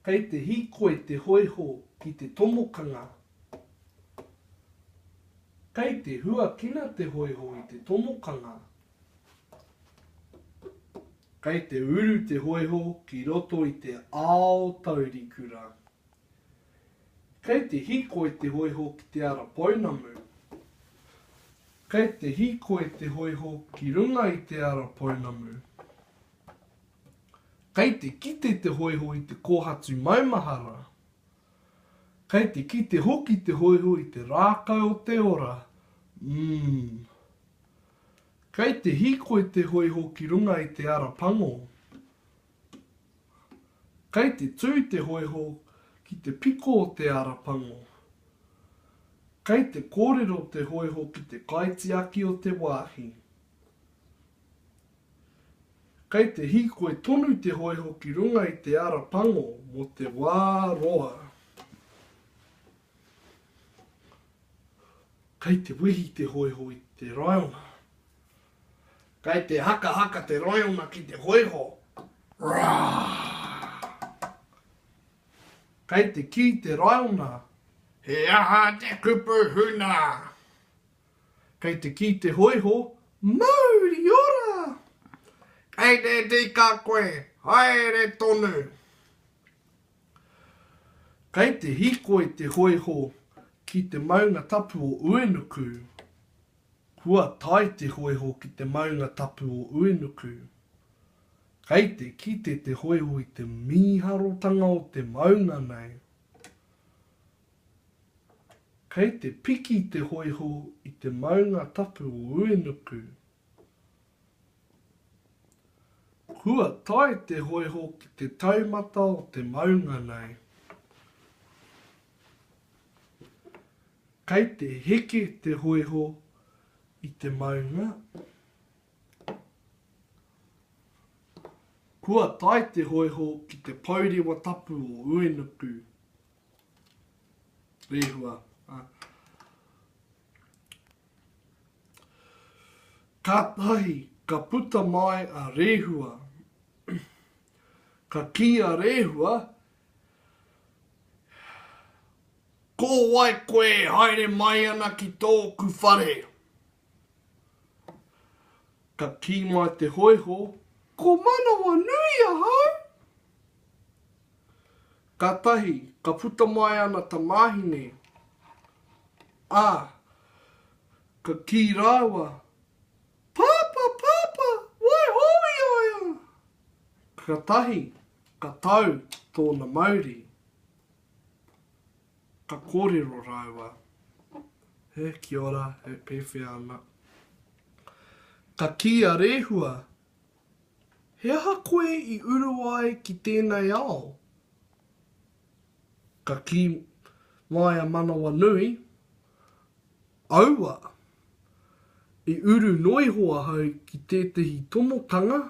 Kei te hīkoi te hōiho ki te tomokanga. Kei te huakina te hōiho i te tomokanga. Kei te uru te hōiho ki roto i te ao taurikura. Kei te hīkoi te hōiho ki te ara pounamu. Kei te hīkoi te hōiho ki runga i te ara pounamu. Kei te kite te hōiho i te kōhatu maumahara. Kei te kite hoki te hōiho i te rākau o te ora. Umm. Kei te hīkoi te hōiho ki runga i te ara pango. Kei te tū te hōiho ki te piko o te ara pango. Kei te kōrero te hōiho ki te kaitiaki o te wāhi. Kei te hīkoi tonu te hōiho ki runga i te ara pango mō te wā roa. Kei te wehi te hōiho i te raiona. Kei te hakahaka te raiona ki te hōiho. Rā! Kei te kī te raiona, He aha te kupu huna? Kei te kī te hōiho, Mauri ora! Kei te tika koe, haere tonu! Kei te hīkoi te hōiho ki te maunga tapu o Uenuku. Kua tae te hōiho ki te maunga tapu o Uenuku. Kei te kite te hōiho i te mīharotanga o te maunga nei. Kei te piki te hōiho i te maunga tapu o Uenuku. Kua tae te hōiho ki te taumata o te maunga nei. Kei te heke te hōiho i te maunga. Kua tae te hōiho ki te pourewa tapu o Uenuku. Rehua. Kātahi ka puta mai a Rehua. Ka kī a Rehua, Ko wai koe e haere mai ana ki tōku whare? Ka kī mai te hōiho, Ko Manawanui ahau! Kātahi ka puta mai ana tamāhine, ā, ka kī rāua, Pāpā, Pāpā, waiho i a ia! Kātahi ka tau tōna mauri. Ka kōrero rāua, He kia ora, e pēwhea ana? Ka kī a Rēhua, He aha koe i uru ai ki tēnei ao? Ka kī mai a Manawanui, Aua! I uru noa iho ahau ki tētehi tomokanga.